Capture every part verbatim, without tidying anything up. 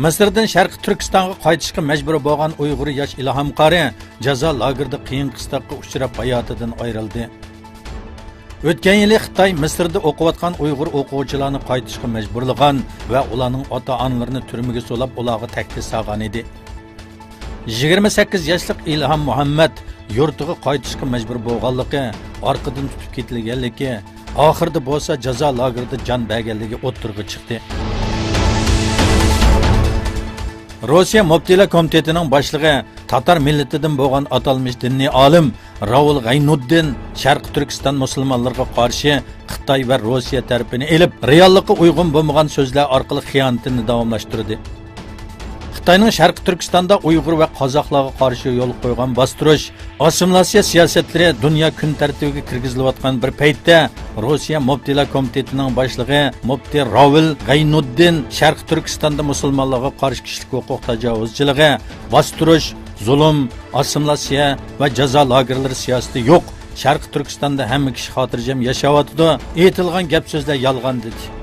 مىسىردىن شەرقىي تۈركىستانغا قايتىشقا مەجبۇر بولغان ئۇيغۇر ياش ئىلھام قارى جازا لاگېرىدا قىيىن قىستاققا ئۇچراپ ھاياتىدىن ئايرىلدى. ئۆتكەن يىلى خىتاي مىسىردا ئوقۇۋاتقان ئۇيغۇر ئوقۇغۇچىلارنى قايتىشقا مەجبۇرلىغان ۋە ئۇلارنىڭ ئاتا-ئانىلىرىنى تۈرمىگە سولاپ، ئۇلارغا تەھدىت سالغان ئىدى. يىگىرمە سەككىز ياشلىق ئىلھام مۇھەممەد يۇرتىغا قايتىشقا مەجبۇر بولغانلىقى، ئارقىدىن تۇتۇپ كېتىلگەنلىكى، ئاخىرىدا بولسا جازا لاگېرىدا جان بەرگەنلىكى ئوتتۇرىغا چىقتى. روسىيە مۇپتىلار كومىتېتىنىڭ باشلىقى، تاتار مىللىتىدىن بولغان ئاتالمىش دىنىي ئالىم راۋۇل غەينۇددىن شەرقىي تۈركىستان مۇسۇلمانلىرىغا قارشى خىتاي ۋە روسىيە تەرىپىنى ئېلىپ، رېئاللىققا ئۇيغۇن بولمىغان سۆزلەر ئارقىلىق خىيانىتىنى داۋاملاشتۇردى. خىتاينىڭ شەرقىي تۈركىستاندا ئۇيغۇر ۋە قازاقلارغا قارشى يولغا قويغان باستۇرۇش، ئاسسىمىلياتسىيە سىياسەتلىرى دۇنيا كۈن تەرتىپىگە كىرگۈزۈلۈۋاتقان بىر پەيتتە، روسىيە مۇپتىلار كومىتېتىنىڭ باشلىقى مۇپتى راۋىل غەينۇددىن شەرقىي تۈركىستاندا مۇسۇلمانلارغا قارشى كىشىلىك ھوقۇق تاجاۋۇزچىلىقى، باستۇرۇش، زۇلۇم، ئاسسىمىلياتسىيە ۋە جازا لاگېرلىرى سىياسىتى يوق، شەرقىي تۈركىستاندا ھەممە كىشى خاتىرجەم ياشاۋاتىدۇ، ئېيتىلغان گەپ سۆزلەر يالغان، دېدى.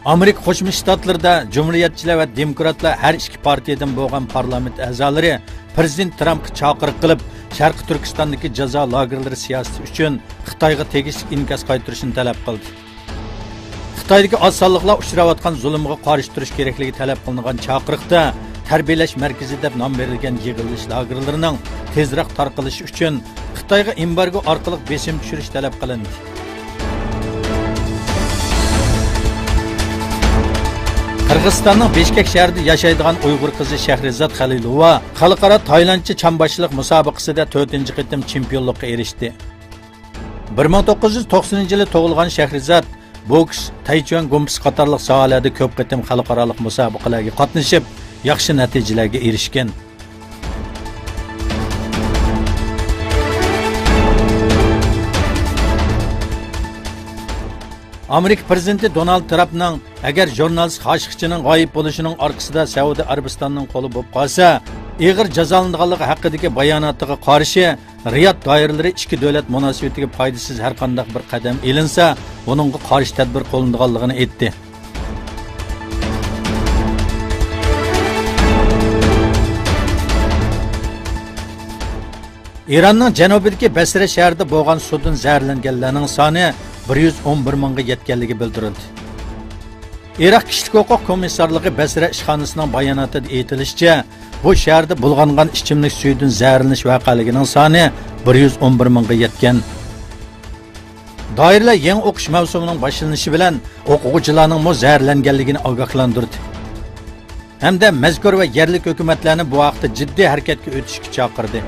ئامېرىكا قوشما شتاتلىرىدا جۇمھۇرىيەتچىلەر ۋە دېموكراتلار ھەر ئىككى پارتىيەدىن بولغان پارلامېنت ئەزالىرى پىرېزىدېنت ترامپقا چاقىرىق قىلىپ، شەرقىي تۈركىستاندىكى جازا لاگېرلىرى سىياسىتى ئۈچۈن خىتايغا تېگىشلىك ئىنكاس قايتۇرۇشنى تەلەپ قىلدى. خىتايدىكى ئاز سانلىقلار ئۇچراۋاتقان زۇلۇمغا قارشى تۇرۇش كېرەكلىكى تەلەپ قىلىنغان چاقىرىقتا، تەربىيەلەش مەركىزى دەپ نام بېرىلگەن يىغىۋېلىش لاگېرلىرىنىڭ تېزرەك تارقىلىشى ئۈچۈن خىتايغا ئېمبارگو ئارقىلىق بېسىم چۈشۈرۈش تەلەپ قىلىندى. قىرغىزىستاننىڭ بىشكەك شەھىرىدە ياشايدىغان ئۇيغۇر قىزى شەھرىزات خەلىلوۋا خەلقئارا تايلاندچە چامباشچىلىق مۇسابىقىسىدە تۆتىنچى قېتىم چېمپىيونلۇققا ئېرىشتى. بىر مىڭ توققۇز يۈز توقسىنىنچى يىلى تۇغۇلغان شەھرىزات بوكس، تەيچۈەن گۇمپىسى قاتارلىق ساھەلەردە كۆپ قېتىم خەلقئارالىق مۇسابىقىلەرگە قاتنىشىپ، ياخشى نەتىجىلەرگە ئېرىشكەن. ئامېرىكا پىرېزىدېنتى دونالد ترامپنىڭ، ئەگەر ژۇرنالىست خاشىقچىنىڭ غايىب بولۇشىنىڭ ئارقىسىدا سەئۇدى ئەرەبىستاننىڭ قولى بولۇپ قالسا، ئېغىر جازالىنىدىغانلىقى ھەققىدىكى باياناتىغا قارشى، رىياد دائىرىلىرى ئىككى دۆلەت مۇناسىۋىتىگە پايدىسىز ھەر قانداق بىر قەدەم ئېلىنسا، بۇنىڭغا قارشى تەدبىر قوللىنىدىغانلىقىنى ئېيتتى. ئىراننىڭ جەنۇبىدىكى بەسرە شەھىرىدە بولغان سۇدىن زەھەرلەنگەنلەرنىڭ سانى بىر يۈز ئون بىر مىڭغا يەتكەنلىكى بىلدۈرۈلدى. ئىراق كىشىلىك ھوقۇق كومىسسارلىقى بەسرە ئىشخانىسىنىڭ باياناتىدا ئېيتىلىشىچە، بۇ شەھەردە بۇلغانغان ئىچىملىك سۈيىدىن زەھەرلىنىش ۋەقەلىكىنىڭ سانى بىر يۈز ئون بىر مىڭغا يەتكەن. دائىرىلەر يېڭى ئوقۇش مەۋسۇمىنىڭ باشلىنىشى بىلەن ئوقۇغۇچىلارنىڭمۇ زەھەرلەنگەنلىكىنى ئاگاھلاندۇردى ھەمدە مەزكۇر ۋە يەرلىك ھۆكۈمەتلەرنى بۇ ھەقتە جىددىي ھەرىكەتكە ئۆتۈشكە چاقىردى.